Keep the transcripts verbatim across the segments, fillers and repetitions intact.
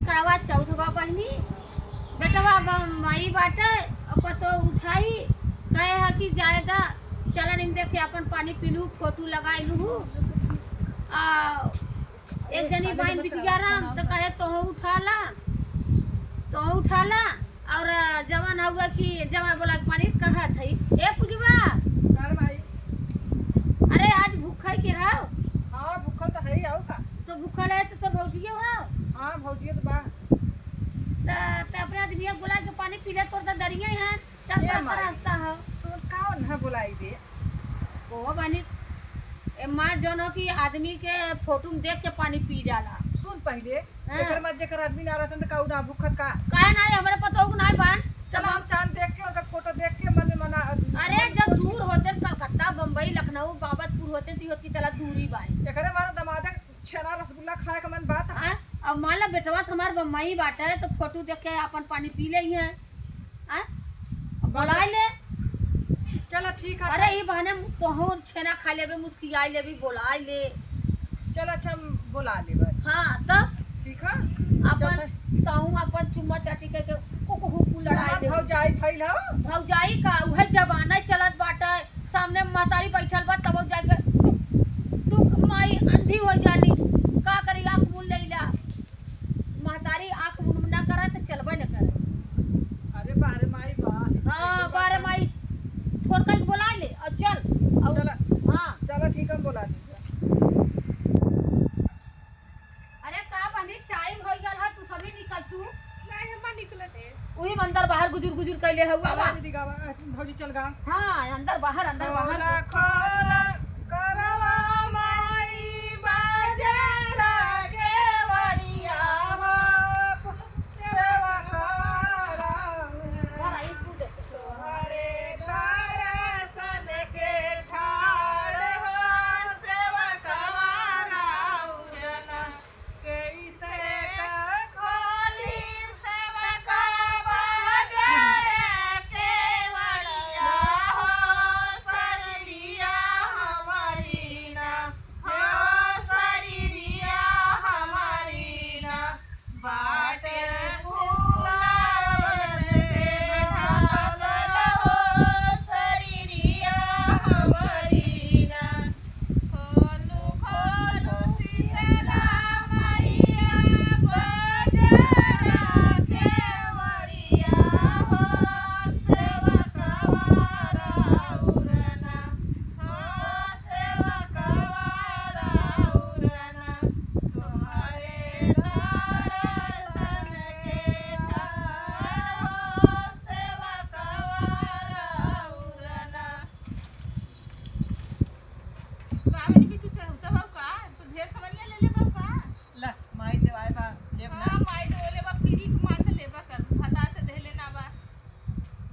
करवा चौथ बा बहिनी, बेटवा बम्बई बाटे, पतो उठाई, कहे है कि जाए दा, चलन इन देखे अपन पानी पी लू, फोटो लगाई लू। आ एक जनी बाइन बिटिया राम, तो कहे तोहू उठा ला, तोहू उठा ला, और जवान हुआ कि जवान बोला के मारी कहत है, "ए पूजवा, का रे माई?" "अरे, आज भूखा के हौ?" हाँ, भूखल तो है ही, आऊ का? तो भूखल है तो, तो भौजियो हौ? हाँ, भौजियो तो बा। त, त अपने आदमिया के बोला के पानी पी ले, तोर तो दरिया है, चल ए तोरा माई, रास्ता हो। तो कौन है बोलाई दे? ओ बनी, ए माँ, जौन हो कि आदमी के फोटो में देख के पानी पी जाला। सुन पहिले, हाँ। एकर बाद जेकर आदमी ना रहतन त का उ ना भूखत का? काहे ना, हमरे पतोह के ना बान। चल हम चांद देख के, ओकर फोटो देख के मन में मना, अरे, मन जब खुश दूर होते न, कलकत्ता, बम्बई, लखनऊ, बाबतपुर होते न, त होती चला दूरी बाए। एकरे मारे दमादे छेना रसगुल्ला खाए के मन बात है। हाँ, अब मान ला बेटवा त हमार बम्बई बाटे, तो फोटो देख के अपन पानी पी ले है। हाँ? अब बोलाए ले। चलो ठीक है। अरे, ई बहाने तोहू छेना खा लेबे, मुस्कियाई लेबे, बोलाए ले। चल अच्छा, हम बोला लेबे। हाँ, तब? ठीक है। अपन, चल। तहूँ अपन चुम्मा चाटी करके कुकहू कु लड़ाई हाँ, लेबे। भौजाई भइल हो। भौजाई का, उहे जमाना चलत बाटे। सामने महतारी बैठल बा, तब जाके टुक, टुक माई अंधी हो जाली। का करी, आँख मून लेला। महतारी आँख मून ना करे त चलबे न करे। अरे बाहरे माई बा। हाँ, कैसे बाहरे बात माई। फोन करके बोला ले और चल। और चला। हाँ। चला ठीक, हम बोला दीजिए। अरे का बनी, टाइम हो गया है, तू सभी निकल तू। नहीं, हम निकलत है। उही में अंदर बाहर गुजुर गुजुर कैले हउआ बा। दीदी गावा, भौजी चल गा। हाँ, अंदर बाहर, अंदर बाहर। खोला, खोला, करवा माई बाजार के बड़िया हो। सेवा करवा। तोहरे दर्शन के ठाड़ हो, सेवा करवा। कैसे का खोली सेवका बाजार के बड़िया हो, शरीरिया हमारी ना, हो शरीरिया हमारी ना, बाटे फूलन से ढाकल हो, शरीरिया हमारी ना। खोलू, खोलू शीतला मैया, बाजार के बड़िया हो, सेवकवा राउर ना, हो सेवकवा राउर ना, तोहरे दर्शन के ठाड़ हो, सेवकवा राउर ना। सावन में तू चढ़ौता बा का? तू ढेर खबरिया ले ले बा का? ला, माई देवाए बा, लेब ना। हाँ, माई देवाए बा, फ्री के मान से लेबा कर। भतार से देहले ना बा।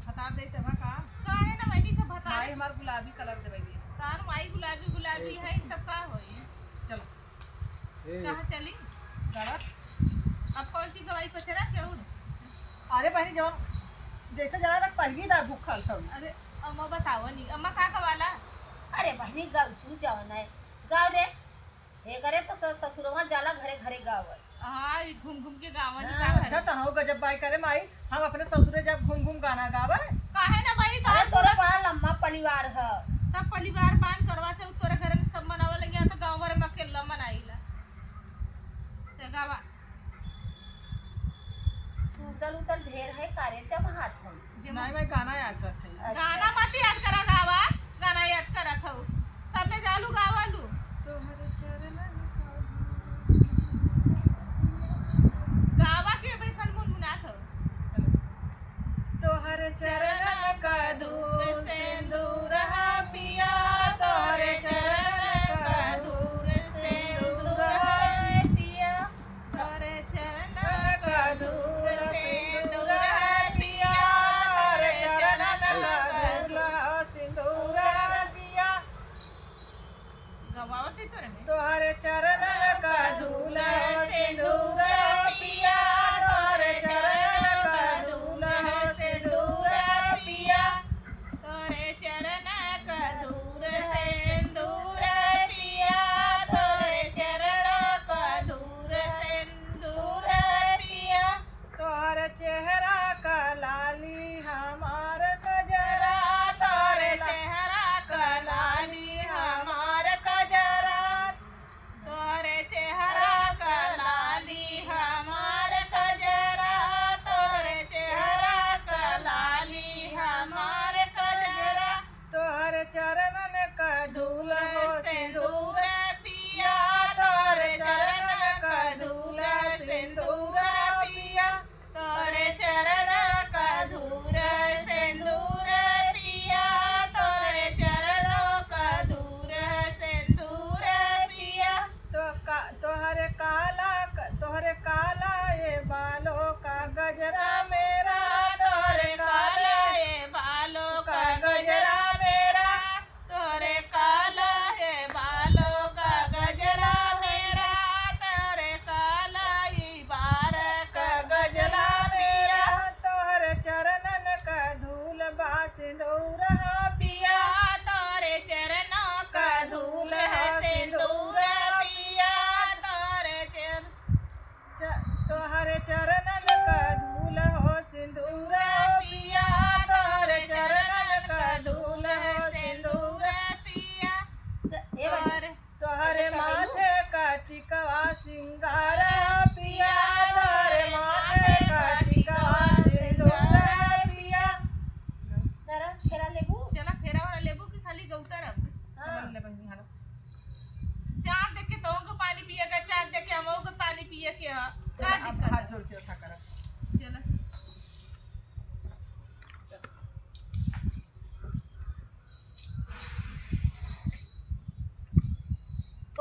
भतार दे देबा का? काहे ना बहिनी, सब भतार। माई हमार गुलाबी कलर देवे बिया। तार माई गुलाबी गुलाबी है, तब का होई? चलो। ए। कहाँ चली? चलो। अब कौन सी गवाई पचरा केहू? अरे बहिनी, जवन जैसे जाना ना, पहली ना भूखल सब। अरे अम्मा बताओ नी, अम्मा का गवाला? अरे बहिनी, गाँव तू जाओ ना, गाँव रे। हे करे तो स-, ससुरवा जाला घरे घरे गावे। हाँ, ई घूम घूम के गावन हाँ। का करे। अच्छा, तो हो गजब बाई करे माई, हम अपने ससुरे जब घूम घूम गाना गावे। काहे ना भाई, अरे, गावे तोरा पूरा बड़ा लंबा परिवार ह। सब परिवार बान करवा चौथ तोरे घरे में सब मनावे लगे, तो गाँव भर में अकेला मनाइला। तो गावा। सूतल उतल ढेर है, कारे चमहात है। नहीं, मैं गाना याद करते हैं। अच्छा। गाना मत याद करा, गावा, गाना याद करत हऊ। सब में जालू गावालू। गावा के बैठल मुनमुनात हऊ। तोहर चरणन का दूर सेंदूर हा पिया, तोहर चरणन का दूर सेंदूर हा पिया, तोहर चरणन का दूर सेंदूर हा पिया, तोहर चरणन का दूर सेंदूर हा पिया। गवावत है तोरे में।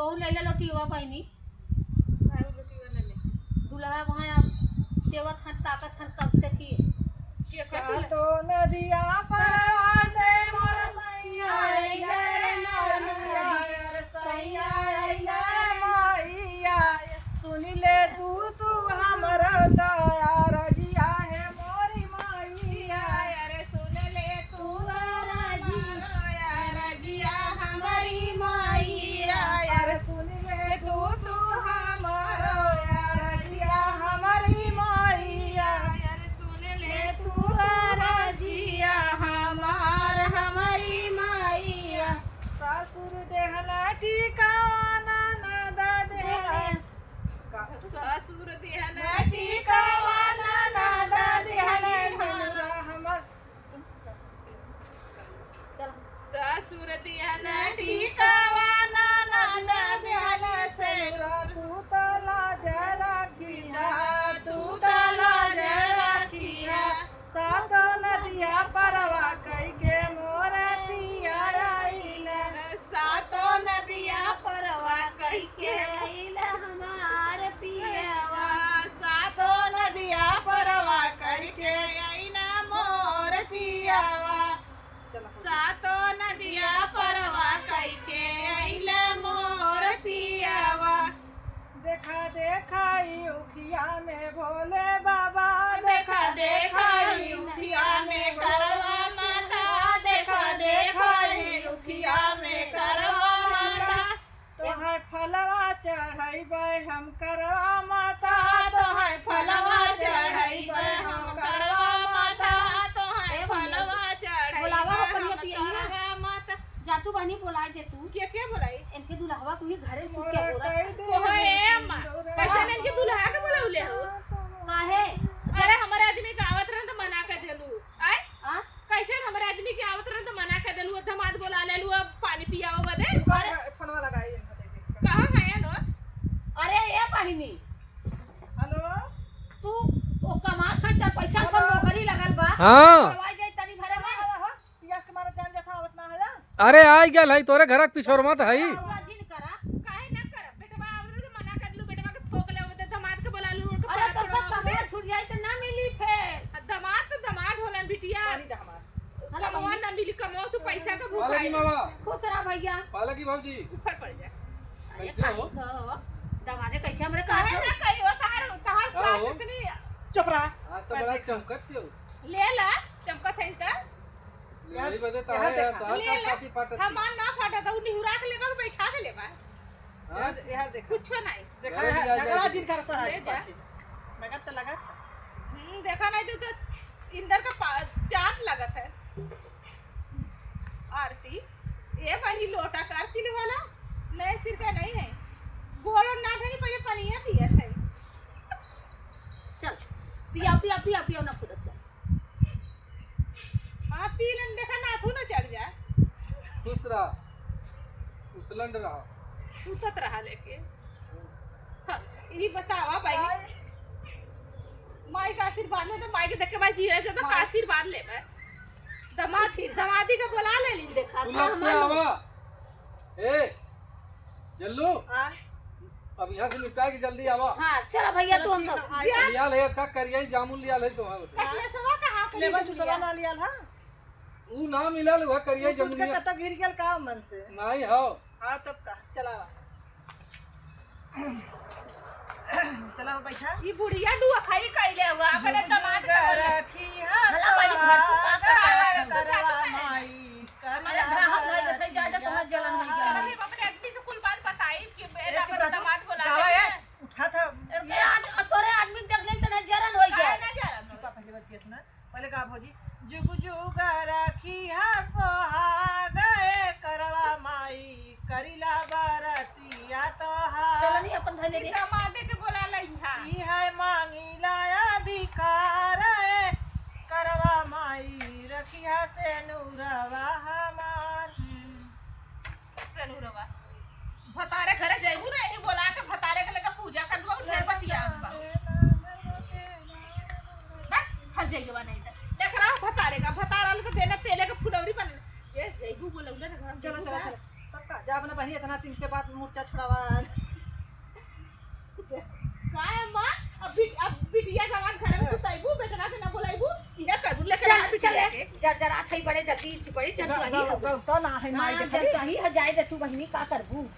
तो ले ले लोटिया बहिनी। दुल्हा वहाँ अब सेवत हन, ताकत हन कब से कि के कथी ले? तो नदिया परवा से मोर सैया अइले रे नदिया, अरे सैया अइले रे मैया। सुन ले तू, तू हमरो दया रजिया हे मोरी मैया। अरे सुन ले तू रजिया, रजिया हमरी मैया। अरे सुन ले तू, तू हमरो रजिया हमरी मैया। अरे सुन ले तू रजिया हमार हमरी मैया। ससुर देहला टिकावा ननद देहला। ससुर देहला टिकावा ननद देहला। हमर ससुर दिहन टिकावा ननद दिहन सेनुर। तू त लाज रखिहा, तू त लाज रखिहा। सातो नदिया परवा कइके मोर पिया आइल। सातो नदिया परवा कइके आइल हमार पियवा। सातो नदिया परवा कइके आइल मोर पियवा। सातो नदिया परवा कइके अइले मोर पियवा। देखा देखा ई उखिया में भोले बाबा, देखा देखा ई उखिया में करवा माता, देखा देखा ई उखिया में करवा माता। तोहर फलवा चढ़इबै हम करवा माता, तोहर फलवा चढ़इबै हम करवा माता, तोहर ए भैया, फलवा चढ़इबै बोलावा हो कनिया हम पियैया। करवा माता। जा तू बहिनी बोलाइ दे तू। के, के बोलाई? इनके दुल्हवा तू ही घरे सुत के मोरा बोला। कई दे कोहे ए अम्मा, कैसे इनके दुल्हा के बोलौले हो? काहे? अरे हमरे आदमी के आवत रहन त मना कर देलू। आय? आ? कैसे हमरे आदमी के आवत रहन त मना कर देलू, दमाद बोला लेलू, अब पानी पियाओ बदे। अरे, फोनवा लगाई इनका दे दे। कहाँ है नो? अरे, ए बहिनी। हेलो। तू ओ कमात है, चार पैसा हेलो। पर नौकरी लगल बा। हाँ। करवाई जाई तनी घरे में। आवा हो, पियास के मारे जान जाता आवत ना है। अरे, आइ गल है, तोरे घर के पिछोर मत है। आवा जिन करा। काहे ना करब? बेटवा आवत रहे तो मना कर दिलू, बेटवा के थोक ले आवत, दमाद के बोला लू, उनके अरे, पाँच तो सब करोड़ कमाई दे। छूट जाई तो ना मिली फेर। आ, दमाद तो दमाद होलन बिटिया। पानी दे हमार। हला कमवा बहिनी। ना मिली, कमवा तू पैसा का भूख पालकी आई। मामा। खुश रहा भैया। पालकी भौजी। ऊपर पड़ जा। अरे कैसे हो? का हो? दमादे कैसे हमरे का काहे हो? ना कही हो, तहार, तहार का हो? सास इतनी चुप रहा। आज तो बड़ा चमकत हो। ले ला, चमकत है इनका। यही वजह तो यहाँ है यार, देखा। तोहर ले का ला। छाती फाटत हमार ना फाटत, उ निहुरा के लेबा, बैठा के लेबा। हाँ? यहाँ, यहाँ देखा। कुछो नहीं। देखा, अरे, यहाँ ले जा, झगड़ा ले जा। जिन करता है, ले जा। पाछी। मैं कहता लगा। हम्म, देखा नहीं तो, तो इंदर का पा-, चांद लगत है। आरती, ये वाली लोटा का आरती वाला नए सिर का नहीं है। गोड़ ना धरी, पहले पनिया पिया है। चल, पिया, पिया, पिया, पिया ना फुदक जा। हाँ, पी लेन, देखा नाथू ना चढ़ जा। खुश रहा, उछलंड रहा। सुतत रहा लेके। हाँ, ई बतावा भाई। माई का आशीर्वाद ले तो माई के देख के भाई जीरा से तो का आशीर्वाद ले भाई। दमाद, दमादी का बुला ले ली। देखा तू था लोग से हमारे लोग। आवा। ए, जल्लू, हाँ। अब यहाँ से निपटा के जल्दी आवा। हाँ, चला भैया, तू हम लोग। लियाल है, का करिया जामुन लियाल है तुम्हारे बदे। कटलेसवा कहाँ के लेबा लिए चुसवा लिया? ना लियाल, हाँ? ऊ ना मिलल, वह करिया ऊ टूट के जमुनिया। कतौ गिर गेल का मन से? नहीं हो। हाँ, तब का? चला आवा। चला हो, बैठा। ई बुढ़िया दुआ खाई कइले हुआ, अपने दमाद के बोले। रखी है भला बड़ी घर तू का करत है? करवा माई। अरे, भागत भागत है, ज्यादा तो मत जलन हो गया। अरे, अपने आदमी से कुल बात बताई कि मेरा ए, चुप रह तू। दमाद बोला जावा, ले। ए, उठा था। ए, आज तोरे आदमी देख ले, तने जलन हो गया। काहे ना जलन हो? चुप, पहले बात किया सुना। पहले का भौजी, जुग जुग रखी है सोहाग, ए करवा माई, करिला बरतिया तोहार। चलनी अपन धैले रे। दमादे के बोला लइहा। ई है मांगीला अधिकार, ए करवा माई, रखिया से नूरवा हमार। से नूरवा। भतारे घरे जइबू ना, यही बोला के भतारे के लेके पूजा कर दो, ढेर बतिया बा। बस, हर जइबा नहीं तो। देख रहा हूँ भतारे का, भतारा लोग तो देना तेले के फुलौरी बने। ये जइबू बोलौले ना घर में चलो, जइबू चलो, ना। चलो। तब का? जा अपना बहिनी, इतना दिन के बाद मुर्चा छुड़ावा। का अम्मा, अब बिट-, अब बिटिया जवान घर में सुताइबू, बेटवा के ना बोलाइबू, इहे करबू, लेके चल, आ बिटिया चल, के। जर जर आ थई बड़े जल्दी, बड़ी जर तू आई हो। गौता ना है, माई हाँ, देखा जर दे। तू आई हो, जाए दे तू बहिनी, का करबू?